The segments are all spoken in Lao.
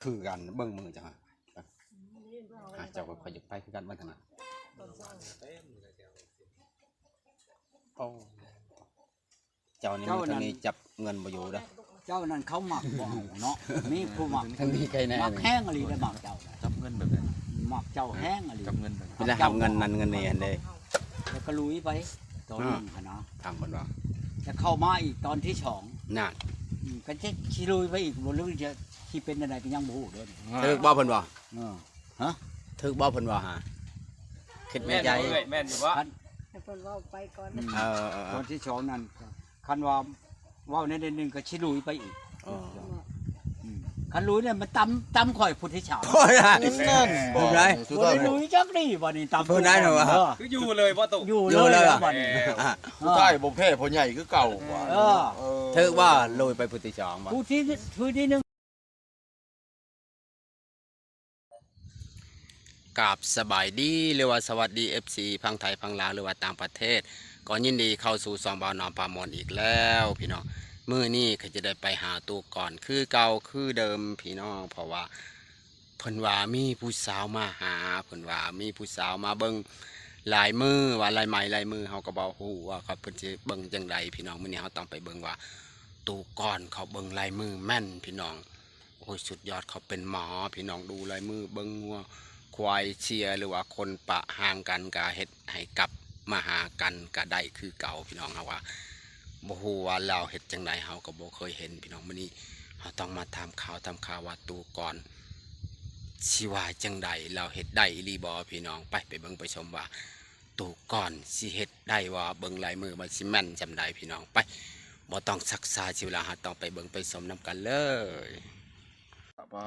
ຄືກັນ ເບິ່ງມືເຈົ້າ ຫາ ເຈົ້າກໍຂ້ອຍຢາກໄປຄືກັນ ເບິ່ງທາງນັ້ນ. ໂອ້ ເຈົ້ານີ້ ເຈົ້ານັ້ນ ມີທາງນີ້ຈັບເງິນບໍ່ຢູ່ເດີ້. ເຈົ້ານັ້ນເຂົາມັກບໍ່ເອົາເນາະ ມີຜູ້ມັກ ທາງນີ້ໃກ້ແນ່ ມັກແຮງອີ່ຫຼີເດ້ ມັກເຈົ້າ ຈັບເງິນແບບໃດ? ມັກເຈົ້າແຮງອີ່ຫຼີ ຈັບເງິນແບບໃດ? ເວລາຮັບເງິນນັ້ນເງິນນີ້ຫັ້ນເດ້ ແລ້ວກໍລຸຍໄປຕອນໜຶ່ງຫັ້ນນະ ທາງເພິ່ນວ່າ ແລ້ວເຂົ້າມາອີກຕອນທີສອງ ນັ້ນ ອືມ ກໍຈະຊິລຸຍໄປອີກບໍ່ ຫຼືຈະຊິເປັນແນວໃດກໍຍັງບໍ່ຮູ້ເດີ້. ຖືກບໍ່ເພິ່ນວ່າ? ເອີ ຮະ ຖືກບໍ່ເພິ່ນວ່າຫາ? ຄິດໃນໃຈ ແມ່ນຢູ່ເອື້ອຍ ແມ່ນຢູ່ບໍ່? ຄັນ ໃຫ້ເພິ່ນເວົ້າໄປກ່ອນ ອືມ ເອີໆໆ ຕອນທີສອງນັ້ນ ຄັນວ່າເວົ້າແນວໃດໜຶ່ງກໍຊິລຸຍໄປອີກ. ເອີ ອືມ ຄັນລຸຍນີ້ມັນຕຳ ຕຳຂ້ອຍຜູ້ທີສາມ ໂອ້ຍ ນັ້ນ ບໍ່ໄດ້ ບໍ່ໄດ້ລຸຍຈັກນີ້ ບັດນີ້ຕຳ ບໍ່ໄດ້ ເອີ ຄືຢູ່ເລີຍບໍ່ຕຸ ຢູ່ເລີຍ ຢູ່ເລີຍ ບັດນີ້ ເອີ ຜູ້ຊາຍບໍ່ແພ້ພໍ່ໃຫຍ່ຄືເກົ່າວ່າ ເອີ ເອີ ຖືກວ່າລຸຍໄປຜູ້ທີສອງວ່າ ຜູ້ທີ ຜູ້ທີໜຶ່ງ ກາບສະບາຍດີ ຫຼືວ່າສະຫວັດດີ ເອັຟຊີ ຝັ່ງໄທ ຝັ່ງລາວ ຫຼືວ່າຕ່າງປະເທດ ກໍຍິນດີເຂົ້າສູ່ຊ່ອງບ່າວໜອມພາມ່ວນອີກແລ້ວພີ່ນ້ອງ. ມື້ນີ້ກໍຈະໄດ້ໄປຫາຕູກ່ອນຄືເກົ່າຄືເດີມພີ່ນ້ອງ ເພາະວ່າເພິ່ນວ່າມີຜູ້ສາວມາຫາ ເພິ່ນວ່າມີຜູ້ສາວມາເບິ່ງລາຍມື ວ່າລາຍໄມ້ລາຍມື ເຮົາກໍບໍ່ຮູ້ວ່າເພິ່ນຊິເບິ່ງຈັ່ງໃດພີ່ນ້ອງ. ມື້ນີ້ເຮົາຕ້ອງໄປເບິ່ງວ່າ ຕູກ່ອນເຂົາເບິ່ງລາຍມືແມ່ນພີ່ນ້ອງ. ໂອ້ຍ ສຸດຍອດ ເຂົາເປັນໝໍພີ່ນ້ອງ ດູລາຍມື ເບິ່ງງົວຄວາຍເຊຍ ຫຼືວ່າຄົນປະຮ່າງກັນ ກະເຮັດໃຫ້ກັບມາຫາກັນກະໄດ້ຄືເກົ່າພີ່ນ້ອງ. ເຮົາວ່າບໍ່ຮູ້ວ່າລາວເຮັດຈັ່ງໃດ ເຮົາກໍບໍ່ເຄີຍເຫັນພີ່ນ້ອງ. ມື້ນີ້ເຮົາຕ້ອງມາຖາມຂ່າວ ຖາມຂ່າວວ່າຕູກ່ອນຊິວ່າຈັ່ງໃດ ລາວເຮັດໄດ້ອີ່ຫຼີບໍ່ພີ່ນ້ອງ. ໄປ ໄປເບິ່ງໄປຊົມວ່າ ຕູກ່ອນຊິເຮັດໄດ້ວ່າ ເບິ່ງລາຍມືວ່າຊິແມ່ນສ່ຳໃດພີ່ນ້ອງ. ໄປ ບໍ່ຕ້ອງຊັກຊ້າເສຍເວລາ ເຮົາຕ້ອງໄປເບິ່ງໄປຊົມນຳກັນເລີຍ.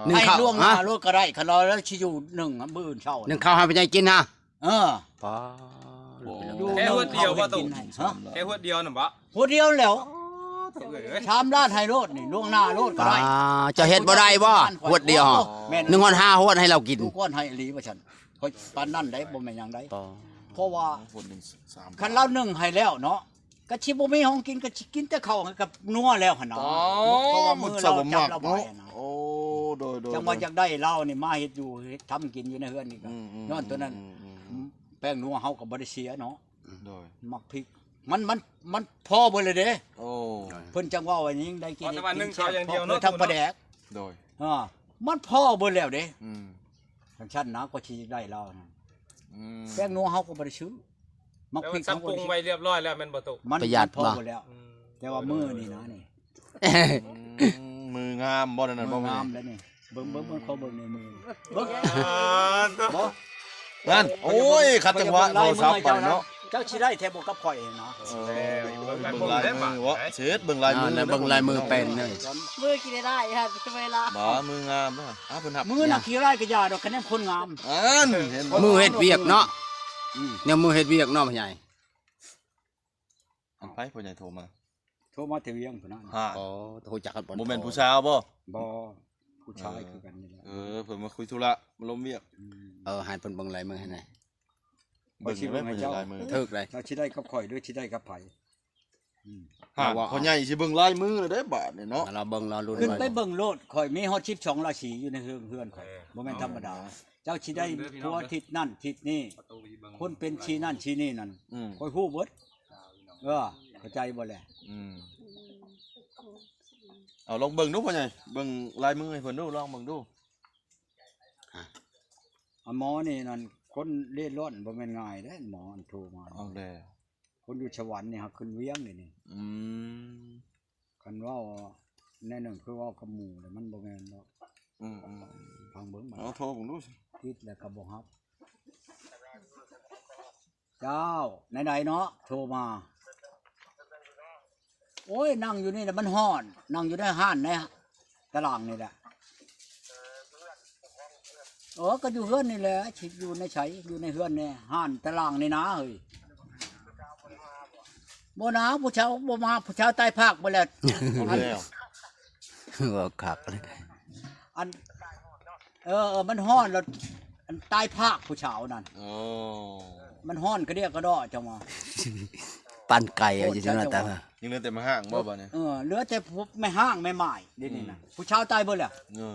ໜຶ້ງເຂົ້າ ໃຫ້ລ່ວງໜ້າ ຮະ ໂລດກໍໄດ້ ຄັນວ່າລາວຊິຢູ່ໜຶ້ງມື້ອື່ນເຊົ້າ ໜຶ້ງເຂົ້າໃຫ້ພໍ່ໃຫຍ່ກິນຫະ? ເອີ ປ້າ ແຄ່ຫົວດຽວບໍ່ຕຸ? ຮະ ແຄ່ຫົວດຽວນັ້ນບໍ່? ຫົວດຽວແລ້ວ ອໍ ໂທ້ເອີຍ ຊາມລ້ານໃຫ້ໂລດນີ້ ລ່ວງໜ້າໂລດກໍໄດ້. ປ້າ ເຈົ້າເຮັດບໍ່ໄດ້ບໍ່? ຫົວດດຽວ ໂອ້ ແມ່ນ ໜຶ່ງຮອດຫ້າຫົວດໃຫ້ລາວກິນ. ທຸກຄົນໃຫ້ອີ່ຫຼີວ່າຊັ້ນ ຂ້ອຍປານນັ້ນໄດ໋ ບໍ່ແມ່ນຫຍັງໄດ໋. ອໍ ເພາະວ່າ ຄົນໜຶ່ງສາມ ຄັນລາວໜຶ້ງໃຫ້ແລ້ວເນາະ ກໍຊິບໍ່ມີຂອງກິນ ກໍຊິກິນແຕ່ເຂົ້າກັບນົວແລ້ວຫັ້ນນະ. ອໍ ເພາະວ່າມືລາວຈັບລາວໄວ້ຫັ້ນນະ. ໂອ້ ໂດຍໆໆ ຈັ່ງວ່າຢາກໄດ້ລາວນີ້ມາເຮັດຢູ່ເຮັດທຳກິນຢູ່ໃນເຮືອນນີ້ກໍ ອືມໆໆໆ ຍ້ອນຕົວນັ້ນ ອືມໆໆໆ ແປ້ງນົວເຮົາກໍບໍ່ໄດ້ເສຍເນາະ. ໂດຍ ໝາກພິກ ມັນ ມັນ ມັນພໍເບິດແລ້ວເດ້. ໂອ້ ເພິ່ນຈັ່ງເວົ້າວ່າຍັງໄດ້ກິນ ເພາະແຕ່ວ່າໜຶ້ງເຂົ້າຢ່າງດຽວເນາະ ທັງປາແດກ. ໂດຍ ອ່າ ມັນພໍເບິດແລ້ວເດ້. ອືມ ຈັ່ງຊັ້ນນະ ກໍຊິໄດ້ລາວນະ. ອືມ ແປ້ງນົວເຮົາກໍບໍ່ໄດ້ຊື້ ໝາກພິກເຮົາກໍບໍ່ໄດ້ຊື້ ແຕ່ວ່າສັບປຸງໄວ້ລຽບຮ້ອຍແລ້ວແມ່ນບໍ່ຕຸ? ມັນ ປະຢັດ ມັນພໍເບິດແລ້ວ. ອືມ ແຕ່ວ່າມື້ນີ້ນະນີ້ ອືມ ມືງາມບໍ່ນັ້ນ ມືງາມແລ້ວນີ້. ເບິ່ງ ເບິ່ງ ເບິ່ງ ຂໍເບິ່ງໃນມື ເບິ່ງ ອ່າ ບໍ່ ນັ້ນ ໂອ້ຍ ຂັດຈັງຫວະໂທລະສັບໄປເນາະ. ເຈົ້າຊິໄດ້ແທ້ບໍ່ກັບຂ້ອຍນະ? ເອີ ເບິ່ງລາຍມືເບາະ ຊິເຮັດເບິ່ງລາຍມື ອ່າ ເບິ່ງລາຍມືແປນເລີຍ. ມືຂີ້ໄດ້ ເວລາ ບໍ່ ມືງາມເນາະ. ອ່າ ເພິ່ນຮັບ ມືນະຂີ້ໄດ້ກໍຢ່າດອກ ຄະແນນຄົນງາມ. ອັນ ເຫັນບໍ່ ມືເຮັດວຽກເນາະ. ອືມ ແນວມືເຮັດວຽກເນາະ ພໍ່ໃຫຍ່. ອັນໃຜພໍ່ໃຫຍ່ໂທມາ? ໂທມາແຕ່ວຽງພຸ້ນນະ. ຮະ ອໍ ຮູ້ຈັກກັນບໍ່? ບໍ່ແມ່ນຜູ້ສາວບໍ່? ບໍ່ ຜູ້ຊາຍ ເອີ ຄືກັນນີ້ແຫຼະ. ເອີ ເພິ່ນມາຄຸຍທຸລະ ມາລົມວຽກ. ອືມ ເອີ ໃຫ້ເພິ່ນເບິ່ງລາຍມືໃຫ້ແດ່. ເບິ່ງໄດ້ ເບິ່ງລາຍມື ຖືກເລີຍ. ເຈົ້າຊິໄດ້ກັບຂ້ອຍ ຫຼືຊິໄດ້ກັບໃຜ? ອືມ ຮະ ພໍ່ໃຫຍ່ຊິເບິ່ງລາຍມືແລ້ວເດ້ບາດນີ້ເນາະ. ລາວເບິ່ງ ລາວລຸ້ນ ຂຶ້ນໄປເບິ່ງໂລດ ຂ້ອຍມີຮອດສິບສອງລາສີຢູ່ໃນເຮືອນ ເຮືອນຂ້ອຍ. ເອີ ບໍ່ແມ່ນທຳມະດາ ເຈົ້າຊິໄດ້ຜົວທິດນັ້ນທິດນີ້ ຄົນເປັນຊີ້ນັ້ນຊີ້ນີ້ນັ້ນ ອືມ ຂ້ອຍຮູ້ເບິດ. ເອີ ເຂົ້າໃຈບໍ່ແລະ? ອືມ ເອົາລອງເບິ່ງດູພໍ່ໃຫຍ່ ເບິ່ງລາຍມືໃຫ້ເພິ່ນດູ ລອງເບິ່ງດູ. ອາ ໝໍນີ້ນັ້ນ ຄົນເລດລ້ອນ ບໍ່ແມ່ນງ່າຍເດ້ ໝໍອັນໂທມາ. ເອົາແລ້ວ ຄົນຢູ່ສະຫວັນນີ້ຫາຂຶ້ນວຽງນີ້. ອືມ ຄັນເວົ້າແນວໜຶ່ງຄືເວົ້າກັບໝູ່ແລ້ວມັນບໍ່ແມ່ນດອກ. ອືມໆ ຟັງເບິ່ງ ເອົາໂທເບິ່ງດູ ຕິດແລ້ວກໍບໍ່ຮັບ. ເຈົ້າ ແນວໃດເນາະ ໂທມາ? ໂອ້ຍ ນັ່ງຢູ່ນີ້ແຫຼະ ມັນຮ້ອນ ນັ່ງຢູ່ໃນຮ້ານໃນຕະຫຼາງນີ້ແຫຼະ. ເອີ ກໍຢູ່ເຮືອນນີ້ແຫຼະ ຊິຢູ່ໃນໃສ ຢູ່ໃນເຮືອນນີ້ ຮ້ານຕະຫຼາງນີ້ນາເຮີ້ຍ. ບໍ່ນາ ຜູ້ຊາວບໍ່ມາ ຜູ້ຊາວຕາຍພາກເບິດແລ້ວ. ເວົ້າແລ້ວ ເວົ້າຄັກເລີຍ ອັນ ເອີໆ ມັນຮ້ອນແລ້ວ ອັນຕາຍພາກຜູ້ສາວນັ້ນ. ໂອ້ ມັນຮ້ອນກະເດຍກະດໍ້ ຈັ່ງວ່າ ປັນໄກ່ເອົາຢູ່ທີ່ນັ້ນ. ຍັງເຫຼືອແຕ່ແມ່ຮ້າງບໍ່ບາດນີ້? ເອີ ເຫຼືອແຕ່ພວກແມ່ຮ້າງແມ່ໝ້າຍດຽວນີ້ນະ. ອືມ ຜູ້ສາວຕາຍເບິດແລ້ວ. ເອີ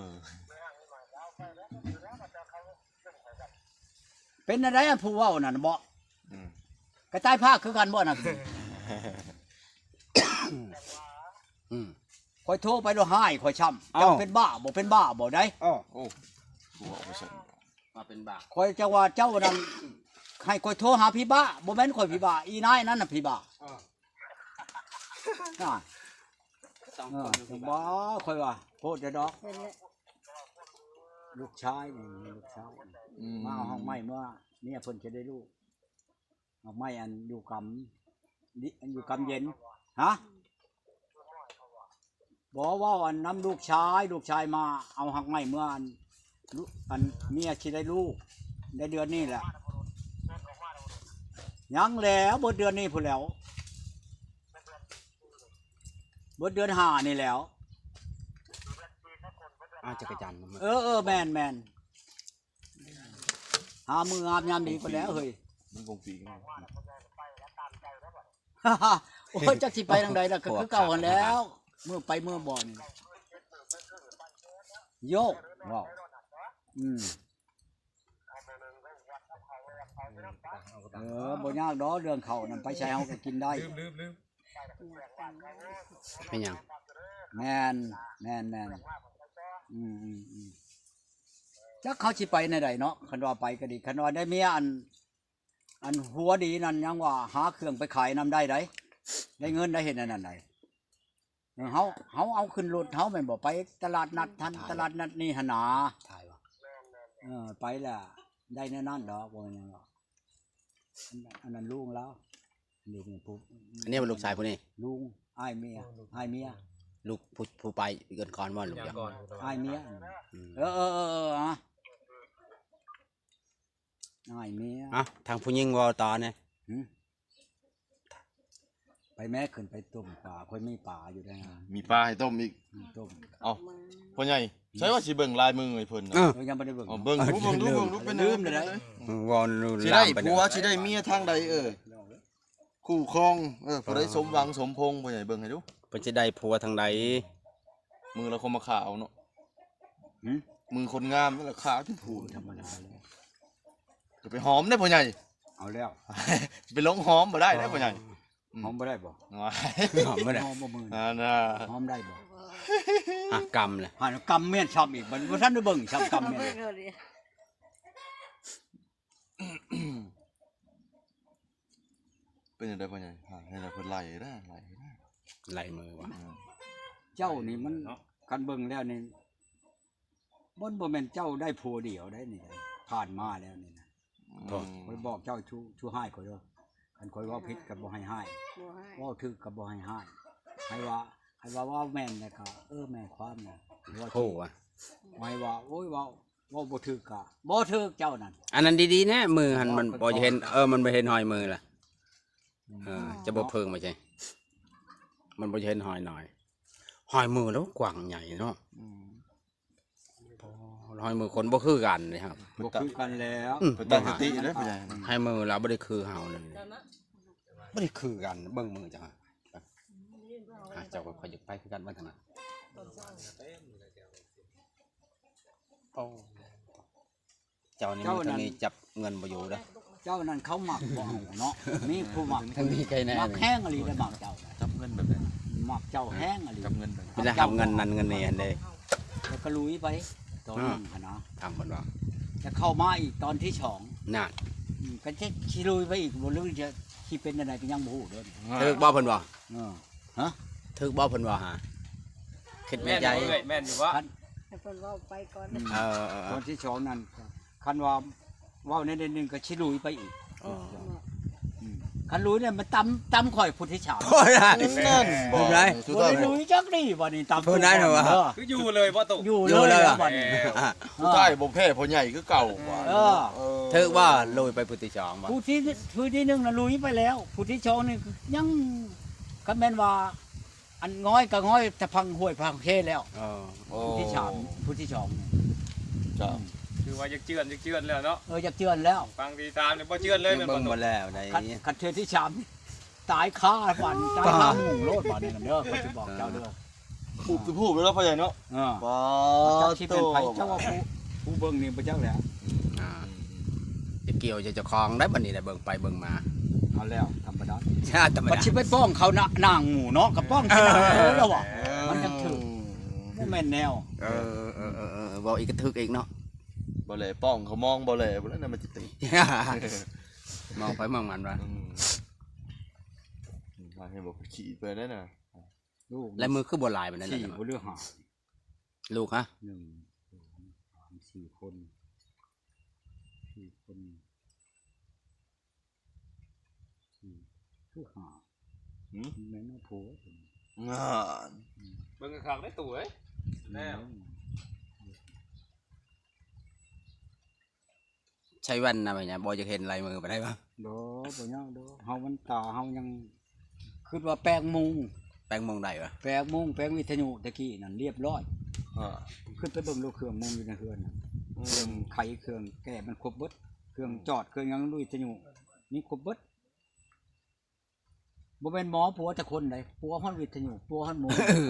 ເປັນແນວໃດອັນຜູ້ເວົ້ານັ້ນເບາະ? ອືມ ກະຕາຍພາກຄືກັນເບາະນັ້ນ? ອືມ ຂ້ອຍໂທໄປແລ້ວຮ້າຍຂ້ອຍຊ້ຳ. ເຈົ້າ ເຈົ້າເປັນບ້າບໍ່? ເປັນບ້າບໍ່ໄດ? ເອີ ໂອ້ ຄືເວົ້າໄປຊັ້ນ ວ່າເປັນບ້າ. ຂ້ອຍຈັກວ່າເຈົ້ານັ້ນ ໃຫ້ຂ້ອຍໂທຫາຜີບ້າ, ບໍ່ແມ່ນຂ້ອຍຜີບ້າ, ອີນາຍນັ້ນນະຜີບ້າ. ເອີ ນະ ສອງຄົນ ເອີ ຜີບ້າ. ບໍ່ ຂ້ອຍວ່າໂພດແຕ່ດອກ. ເຫັນແລ້ວ ລູກຊາຍນີ້ ລູກຊາຍນີ້ ອືມ ມາເອົາຮາກໄມ້ເມືອ ເມຍເພິ່ນຈະໄດ້ຮູ້. ດອກໄມ້ອັນຢູ່ກຳ ຢູ່ກຳເຢັນ. ຮະ? ບໍ່ ເວົ້າອັນນຳລູກຊາຍ, ລູກຊາຍມາເອົາຮາກໄມ້ເມືອ ອັນ ລູກ ອັນເມຍຊິໄດ້ລູກ ໄດ້ເດືອນນີ້ແຫຼະ. ຍັງແຫຼະ ເບິດເດືອນນີ້ພຸ້ນແຫຼະ ເບິດເດືອນຫ້ານີ້ແຫຼະ. ອາ ຈັກກະຈັນ ເອີ ເອີ ແມ່ນໆ. ຫາມື້ງາມຍາມດີກ່ອນແຫຼະເຮີ້ຍ. ມັນຄົງປີກ ໂອ້ຍ ຈັກຊິໄປທາງໃດລະ ກະຄືເກົ່າຫັ້ນແຫຼ້ວ ມື້ໄປມື້ບໍ່ນີ້. ໂຢ ເວົ້າ ອືມ ເອີ ບໍ່ຍາກດອກເລື່ອງເຂົ້ານັ້ນ ໄປໃສເຮົາກະກິນໄດ້. ລືມ ລືມ ລືມ. ເປັນຫຍັງ? ແມ່ນ ແມ່ນ ແມ່ນ. ອືມ ອືມ ອືມ. ຈັກເຂົາຊິໄປແນວໃດເນາະ. ຄັນວ່າໄປກະດີ ຄັນວ່າໄດ້ເມຍອັນ ອັນຫົວດີນັ້ນ ຍັງວ່າຫາເຄື່ອງໄປຂາຍນຳໄດ້ໃດ໋ ໄດ້ເງິນໄດ້ເຮັດອັນນັ້ນໃດ໋. ເຮົາ ເຮົາເອົາຂຶ້ນລົດເຮົາແມ່ນບໍ່ ໄປຕະຫຼາດນັດຫັ້ນ ຕະຫຼາດນັດນີ້ຫັ້ນນາ. ເອີ ໄປລະໄດ້ແນວນັ້ນດອກ ບໍ່ແມ່ນຫຍັງດອກ. ອັນ ອັນນັ້ນລຸງລາວ ອັນນີ້ເປັນຜູ້ ອັນນີ້ເປັນລູກຊາຍຜູ້ນີ້ ລຸງ ອ້າຍເມຍ ອ້າຍເມຍ ລູກຜູ້ ຜູ້ໄປເຮືອນກ່ອນບໍ່ ລູກ ອ້າຍເມຍ. ອືມ ເອີ ເອີ ເອີ ເອີ ອາ ອ້າຍເມຍ. ເອົ້າ ທາງຜູ້ຍິງເວົ້າຕໍ່ແດ່. ຫື? ໄປແມ້ ຂຶ້ນໄປຕົ້ມປາ ຂ້ອຍມີປາຢູ່ໃດ໋. ມີປາໃຫ້ຕົ້ມອີກ. ອືມ ຕົ້ມ ເອົ້າ ພໍ່ໃຫຍ່ ໃສວ່າຊິເບິ່ງລາຍມືໃຫ້ເພິ່ນນະ. ເອີ ຍັງບໍ່ໄດ້ເບິ່ງ ເບິ່ງດູ ເບິ່ງດູ ເບິ່ງດູ ເປັນແນວໃດ ເວົ້າ ຊິໄດ້ຜົວ ຊິໄດ້ເມຍທາງໃດ? ເອີ ຄູ່ຄອງ ເອີ ຜູ້ໃດສົມຫວັງສົມພົງ ພໍ່ໃຫຍ່ເບິ່ງໃຫ້ດູ ເພິ່ນຊິໄດ້ຜົວທາງໃດ. ມືລາວຄົມມາຂາວເນາະ. ຫື? ມືຄົນງາມລະຂາວຈົນພູນ. ທຳມະດາເລີຍ ຈະໄປຫອມໄດ້ພໍ່ໃຫຍ່. ເອົາແລ້ວ ຈະໄປຫຼົງຫອມບໍ່ໄດ້ເດ້ພໍ່ໃຫຍ່. ຫອມບໍ່ໄດ້ບໍ່? ຫອມບໍ່ໄດ້ ຫອມບໍ່ ມື ອັນນ່າ ຫອມໄດ້ບໍ່? ຫາກຳແຫຼະ ຫາກຳແມ່ນຊ້ຳອີກ ບໍ່ທັນໄດ້ເບິ່ງຊ້ຳ ກຳແມ່ນ. ເປັນຈັ່ງໃດພໍ່ໃຫຍ່? ໃຫ້ລາວເພິ່ນໄລ່ເດ້ ໄລ່ເດ້ ໄລ່ມືວ່າ. ເຈົ້ານີ້ມັນ ເນາະ ຄັນເບິ່ງແລ້ວນີ້ ມັນບໍ່ແມ່ນເຈົ້າໄດ້ຜົວດຽວໄດ໋ນີ້ ຜ່ານມາແລ້ວນີ້ນະ. ຂ້ອຍບອກເຈົ້າ ຊູ ຊູຮ້າຍຂ້ອຍເດີ ຄັນຂ້ອຍເວົ້າຜິດກະບໍ່ໃຫ້ຮ້າຍ ບໍ່ຮ້າຍ ເວົ້າຖືກກະບໍ່ໃຫ້ຮ້າຍ ໃຫ້ວ່າ ໃຫ້ວ່າເວົ້າແມ່ນແລ້ວກະ ເອີ ແມ່ນຄວາມນະ ເວົ້າຖືກ ໃຫ້ວ່າ ໂອ້ຍ ເວົ້າ ເວົ້າບໍ່ຖືກກະບໍ່ຖືກເຈົ້ານັ້ນ. ອັນນັ້ນດີໆແນ່ ມືຫັ້ນມັນບໍ່ເຫັນ ເອີ ມັນບໍ່ເຫັນຮອຍມືລະ. ເອີ ຈະບໍ່ເພິ່ງບໍ່ໃຊ່ ມັນບໍ່ເຫັນຮອຍນ້ອຍ ຮອຍມືລະກວ້າງໃຫຍ່ເນາະ. ຮອຍມືຄົນບໍ່ຄືກັນເດ້ ບໍ່ຄືກັນແລ້ວ. ອືມ ເພິ່ນຕັ້ງສະຕິເດ້ ຮອຍມືລະບໍ່ໄດ້ຄືເຮົານັ້ນ ບໍ່ໄດ້ຄືກັນ ເບິ່ງມືເຈົ້າ ເຈົ້າກະຂ້ອຍຢາກໄປຄືກັນ ເບິ່ງທາງນັ້ນ. ໂອ້ ເຈົ້ານີ້ ເຈົ້ານັ້ນ ທາງນີ້ຈັບເງິນບໍ່ຢູ່ເດີ ເຈົ້ານັ້ນເຂົາມັກບໍ່ເອົາເນາະ. ມີຜູ້ມັກ ທາງນີ້ໃກ້ແນ່ ມັກແຮງອີ່ຫຼີເດ້ ມັກເຈົ້າ ຈັບເງິນແບບໃດ? ມັກເຈົ້າແຮງອີ່ຫຼີ ຈັບເງິນແບບໃດ? ເວລາຮັບເງິນນັ້ນເງິນນີ້ຫັ້ນເດ້ ແລ້ວກະລຸຍໄປຕອນໜຶ່ງຫັ້ນນະ ທາງເພິ່ນວ່າ ຈະເຂົ້າມາອີກຕອນທີສອງນັ້ນ. ອືມ ກະຈະຊິລຸຍໄປອີກບໍ່ ຫຼືຈະຊິເປັນແນວໃດກະຍັງບໍ່ຮູ້ເດີ. ຖືກບໍ່ເພິ່ນວ່າ? ເອີ ຮະ? ຖືກບໍ່ເພິ່ນວ່າຫາ? ຄິດໃນໃຈ ແມ່ນຢູ່ເອື້ອຍ ແມ່ນຢູ່ບໍ່? ຄັນ ໃຫ້ເພິ່ນເວົ້າໄປກ່ອນ. ອືມ ເອີ ເອີ ເອີ ຕອນທີສອງນັ້ນ ຄັນວ່າເວົ້າແນວໃດໜຶ່ງກະຊິລຸຍໄປອີກ. ເອີ ອືມ ຄັນລຸຍນີ້ມັນຕຳ ຕຳຂ້ອຍຜູ້ທີສາມ. ໂອ້ຍ ນັ້ນ ເຫັນໄດ ບໍ່ໄດ້ລຸຍຈັກນີ້ ບາດນີ້ຕຳ ຜູ້ໃດນະວ່າ ເອີ ຄືຢູ່ເລີຍບໍ່? ໂຕ ຢູ່ເລີຍ ຢູ່ເລີຍ ບາດນີ້ ສຸດທ້າຍບໍ່ແພ້ພໍ່ໃຫຍ່ຄືເກົ່າວ່າ. ເອີ ເອີ ຖືກວ່າລຸຍໄປຜູ້ທີສອງບໍ່? ຜູ້ທີ ຜູ້ທີໜຶ່ງນະລຸຍໄປແລ້ວ ຜູ້ທີສອງນີ້ຍັງ ຄັນແມ່ນວ່າ ອັນງອຍກະງອຍແຕ່ພັງຫ້ວຍພັງເຄແລ້ວ. ເອີ ຜູ້ທີສາມ ຜູ້ທີສອງນີ້ ເຈົ້າ ອືມ ຖືວ່າຢາກເຈື່ອນ ຢາກເຈື່ອນແລ້ວເນາະ. ເອີ ຢາກເຈື່ອນແລ້ວ ຟັງທີສາມນີ້ບໍ່ເຈື່ອນເລີຍ ແມ່ນບໍ່? ບໍ່ແລ້ວໃດ໋ ຄັນ ຄັນເທື່ອທີສາມ ຕາຍຄາບ້ານ ຕາຍຄາມຸ້ງໂລດບາດນີ້ນະເດີ ຂ້ອຍຊິບອກເຈົ້າເດີ. ປຸບ ປຸບແລ້ວພໍ່ໃຫຍ່ເນາະ. ເອີ ປາດ ຈັກຊິແມ່ນໃຜ ໂຕ ເຈົ້າວ່າຜູ້ ຜູ້ເບິ່ງນີ້ບໍ່ຈັກແຫຼະ. ອືມ ອ່າ ອືມ ຈະກ່ຽວຈະເຈົ້າຂອງໄດ້ບັດນີ້ ໄດ້ເບິ່ງໄປເບິ່ງມາ ເອົາແລ້ວ ທຳມະດາ ທຳມະດາ ມັນຊິໄປຟ້ອງເຂົານະ ນາງໝູ່ເນາະ ກໍຟ້ອງຊິນາງໝູ່ແລ້ວວ່າ ເອີ ມັນຈັ່ງຖືກ ບໍ່ແມ່ນແນວ ເອີ ເອີ ເອີ ເອີ ເວົ້າອີກກໍຖືກອີກເນາະ ບໍ່ແລປ້ອງເຂົາມອງບໍ່ແລພຸ້ນແຫຼະ ມັນຊິຕິ ມອງໄປມອງມັນວ່າ ອືມ ໃຫ້ບໍ່ຂີ້ເພິ່ນໄດ້ນະ ລູກ ລາຍມືຄືບໍ່ຫຼາຍປານນັ້ນ ສີ່ ນະ ບໍ່ຫຼືຫ້າ ລູກ ຮະ ໜຶ່ງ ສອງ ສາມ ສີ່ຄົນ ສີ່ຄົນ ສີ່ ຄືຫ້າ ຫືມ ແມ່ນເນາະ ຜົວ ງານ ເບິ່ງຄັກໆ ໄດ້ຕູ້ເອີຍ ແລ້ວ ອືມ ໃຊ້ແວ່ນນະ ແມ່ນຫຍັງ ບໍ່ຢາກເຫັນລາຍມືປານໃດວະ? ບໍ່ ບໍ່ຍາກດອກ ເຮົາມັນຕາເຮົາຍັງຄິດວ່າແປງມຸງ ແປງມຸງໄດ້ວະ? ແປງມຸງ ແປງວິທະຍຸແຕ່ກີ້ນັ້ນລຽບຮ້ອຍ ເອີ ຂຶ້ນໄປເບິ່ງໂລດ ເຄື່ອງມຸງຢູ່ໃນເຮືອນນະ ອືມ ເຄື່ອງໄຂ ເຄື່ອງແກ້ ມັນຄົບເບິດ ເຄື່ອງຈອດ ເຄື່ອງຫຍັງ ວິທະຍຸ ມີຄົບເບິດ. ບໍ່ແມ່ນໝໍປົວແຕ່ຄົນໃດ ປົວຮອດວິທະຍຸ ປົວຮອດໝູ ເອີ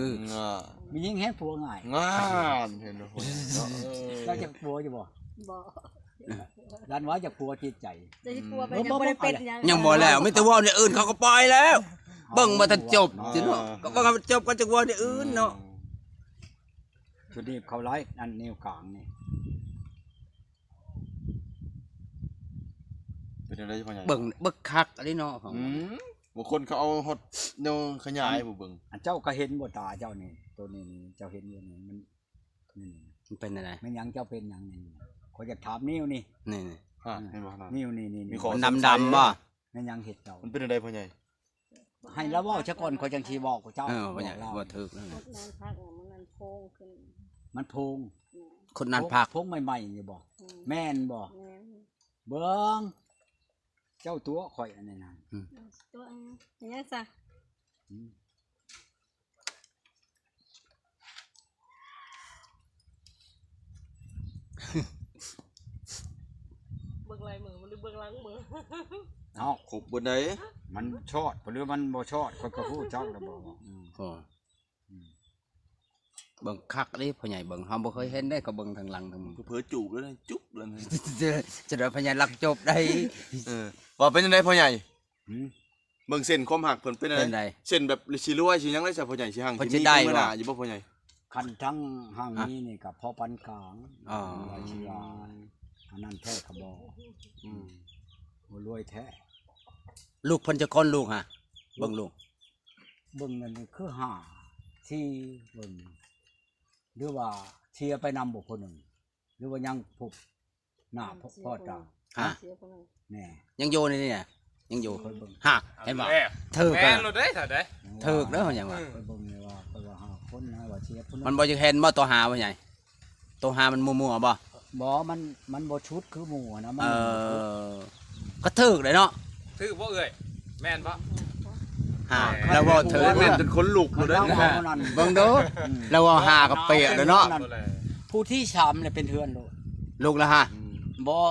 ມີຍິງແຮງປົວງ່າຍ ງານ ເຫັນບໍ່ ເຈົ້າຈັກປົວຢູ່ບໍ່? ບໍ່ ຢ້ານວ່າຢາກປົວຈິດໃຈ ຈະຊິປົວໄປ ເອີ ຍັງບໍ່ໄດ້ເປັນຫຍັງ ຍັງບໍ່ແລ້ວ ມີແຕ່ເວົ້າແນວອື່ນ ເຂົາກໍປ່ອຍແລ້ວ ເບິ່ງບໍ່ທັນຈົບ ເອີ ຊິເນາະ ກໍເບິ່ງໃຫ້ມັນຈົບ ກໍຈັກເວົ້າແນວອື່ນເນາະ ອືມ ຊຸດນີ້ເຂົາໄລ່ອັນນິ້ວກາງນີ້ ເປັນຈັ່ງໃດພໍ່ໃຫຍ່? ເບິ່ງ ເບິ່ງຄັກອີ່ຫຼີເນາະ ຂອງ ອືມ ບາງຄົນເຂົາເອົາຮອດແນວຂະຫຍາຍ ອືມ ຜູ້ເບິ່ງ ອັນເຈົ້າກໍເຫັນບໍ່ ຕາເຈົ້ານີ້ ໂຕນີ້ນີ້ ເຈົ້າເຫັນຢູ່ນີ້ ມັນ ນີ້ ມັນເປັນຈັ່ງໃດ? ແມ່ນຫຍັງ ເຈົ້າເປັນຫຍັງນີ້? ຂ້ອຍຢາກຖາມນິ້ວນີ້ ນີ້ ນີ້ ຮະ ອືມ ເຫັນບໍ່ນະ? ນິ້ວນີ້ ນີ້ ມີ ນີ້ ຂໍ ມັນດຳໆບໍ່? ແມ່ນຫຍັງເຮັດເຈົ້າ? ມັນເປັນຈັ່ງໃດພໍ່ໃຫຍ່? ໃຫ້ລາວເວົ້າຊະກ່ອນ ຂ້ອຍຈັ່ງຊິບອກເຈົ້າ ເອີ ພໍ່ໃຫຍ່ ບອກລາວ ເວົ້າຖືກແລ້ວ ຄົດນານຜັກ ມັນໂພງຂຶ້ນ ມັນໂພງ ແມ່ນ ຄົດນານຜັກ ໂພງໃໝ່ໆ ຢູ່ບໍ່? ອືມ ແມ່ນບໍ່? ແມ່ນ ເບິ່ງ ເຈົ້າຕົວະຂ້ອຍອັນນີ້ນະ ອືມ ຕົວະຫຍັງ ຫຍັງຊະ ອືມ ເບິ່ງລາຍມື ມັນເບິ່ງຫຼັງມື ເອົ້າ ຄົບເບິດໃດ ມັນຊອດ ຫຼືມັນບໍ່ຊອດ ຂ້ອຍກໍຮູ້ຈັກແລ້ວບໍ່ ອືມ ອືມ ເບິ່ງຄັກເດ້ພໍ່ໃຫຍ່ ເບິ່ງ ເຮົາບໍ່ເຄີຍເຫັນເດ້ ກໍເບິ່ງທາງຫຼັງທາງມື ເຜີໆຈູບແລ້ວ ຈູບແລ້ວ ຈະໄດ້ພໍ່ໃຫຍ່ລັກຈົບໄດ້ ເອີ ວ່າເປັນຈັ່ງໃດພໍ່ໃຫຍ່? ຫືມ ເບິ່ງເສັ້ນຄວາມຮັກເພິ່ນເປັນຈັ່ງໃດ? ເສັ້ນແບບຊິລວຍຊິຫຍັງໄດ້ຊະພໍ່ໃຫຍ່ ຊິຮັ່ງ ເພິ່ນຊິໄດ້ບໍ່? ຢູ່ບໍ່ພໍ່ໃຫຍ່? ຄັນທັງຮັ່ງມີນີ້ກໍພໍປານກາງ ອໍ ວ່າຊິວ່າອັນນັ້ນແທ້ກໍບໍ່ ອືມ ບໍ່ລວຍແທ້ ລູກເພິ່ນຈັກຄົນ? ລູກຫະ ເບິ່ງລູກ ເບິ່ງນັ້ນຄືຫ້າ ສີ່ ເບິ່ງ ຫຼືວ່າເສຍໄປນຳບໍ່ຜູ້ໜຶ່ງ ຫຼືວ່າຍັງພົບ ໜ້າພໍ່ຕາ ຮະ ແນ່ ຍັງຢູ່ໃນນີ້ນະ ຍັງຢູ່ ຂ້ອຍເບິ່ງ ຮະ ເຫັນບໍ່? ຖືກແລ້ວ ຖືກແລ້ວຫຍັງວະ ຂ້ອຍເບິ່ງນີ້ວ່າ ຂ້ອຍວ່າຫ້າຄົນນະ ວ່າເສຍຜູ້ໜຶ່ງ ມັນບໍ່ຢາກເຫັນບໍ່ຕົວຫ້າວ່າໃຫຍ່ ຕົວຫ້າມັນມົວໆບໍ່? ບໍ່ ມັນ ມັນບໍ່ຊຸດຄືໝູ່ນະ ມັນ ເອີ ບໍ່ຊຸດ ກໍຖືກເດ້ເນາະ ຖືກບໍ່ເອື້ອຍ? ແມ່ນບໍ່? ຫ້າ ລາວເວົ້າຖືກ ແມ່ນຈົນຂົນລຸກເລີຍເດ້ ເບິ່ງດູ ອືມ ລາວເວົ້າຫ້າກໍເປະເລີຍເນາະ ຜູ້ທີສາມແຫຼະເປັນເຮືອນໂລດ ລູກລະຫະ ອືມ ບໍ່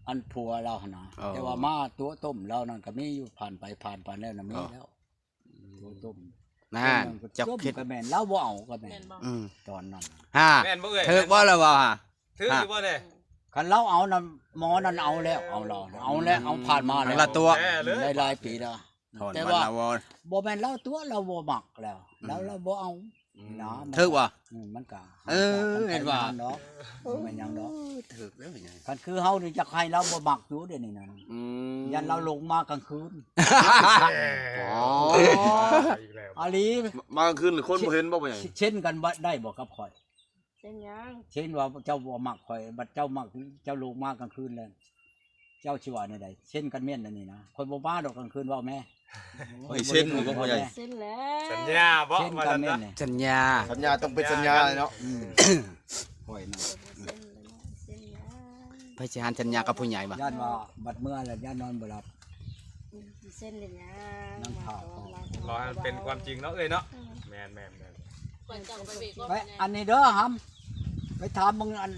ອັນຜົວລາວຫັ້ນນະ ອໍ ແຕ່ວ່າມາຕົວະຕົ້ມລາວນັ້ນກໍມີຢູ່ ຜ່ານໄປຜ່ານມາແລ້ວນະ ມີແລ້ວ ອືມ ຕົວະຕົ້ມ ນັ້ນ ເຈົ້າຄິດ ກໍແມ່ນ ລາວບໍ່ເອົາກໍແມ່ນ ແມ່ນບໍ່? ອືມ ຕອນນັ້ນ ຮະ ແມ່ນບໍ່ເອື້ອຍ? ຖືກບໍ່ລະວ່າ ຖືກຢູ່ບໍ່ແດ່? ຄັນລາວເອົານຳ ໝໍນັ້ນເອົາແລ້ວ ເອົາລາວ ເອົາແລ້ວ ເອົາຜ່ານມາແລ້ວ ລະຕົວະ ແທ້ເລີຍ ໄດ້ຫຼາຍປີແລ້ວ ແຕ່ວ່າບໍ່ແມ່ນລາວຕົວະ ລາວບໍ່ມັກແລ້ວ ອືມ ລາວ ລາວບໍ່ເອົາ ອືມ ນະ ຖືກບໍ່? ອືມ ມັນກະ ເອີ ເຫັນບໍ່? ເນາະ ບໍ່ແມ່ນຫຍັງດອກ ເອີ ຖືກແລ້ວ ຄັນຄືເຮົານີ້ ຢາກໃຫ້ລາວບໍ່ມັກຢູ່ດຽວນີ້ນະ ອືມ ຢ້ານລາວຫຼົງມາກາງຄືນ ອໍ ອີກແລ້ວ ອີ່ຫຼີ ມາກາງຄືນຄົນບໍ່ເຫັນບໍ່ ພໍ່ໃຫຍ່? ເຊັນກັນໄດ້ບໍ່ກັບຂ້ອຍ? ເຊັ່ນຫຍັງ? ເຊັ່ນວ່າເຈົ້າບໍ່ມັກຂ້ອຍ ບັດເຈົ້າມັກ ເຈົ້າລົງມາກາງຄືນແລ້ວ ເຈົ້າຊິວ່າແນວໃດ? ເຊັ່ນກັນແມ່ນອັນນີ້ນະ ຂ້ອຍບໍ່ມາດອກກາງຄືນ ເວົ້າແມ້. ໂອ້ຍ ເຊັ່ນບໍ່ພໍ່ໃຫຍ່? ເຊັ່ນແລ້ວ ສັນຍາບໍ່? ເຊັ່ນກັນແມ່ນແຫຼະ ສັນຍາ ສັນຍາຕ້ອງເປັນສັນຍາເນາະ. ອືມ ຂ້ອຍນະ ເຊັ່ນແລ້ວເນາະ ເຊັ່ນຫຍັງ? ໃຜຊິຫັນສັນຍາກັບຜູ້ໃຫຍ່ວະ? ຢ້ານວ່າບັດເມື່ອແລ້ວຢ້ານນອນບໍ່ຫຼັບ. ອືມ ຊິເຊັນເຮັດຫຍັງ? ນັ່ງຖ້າ ລໍໃຫ້ມັນເປັນຄວາມຈິງເນາະເອື້ອຍເນາະ. ອືມ ແມ່ນໆໆ ໄປ ອັນນີ້ເດີຫຳ ໄປຖາມເບິ່ງອັນ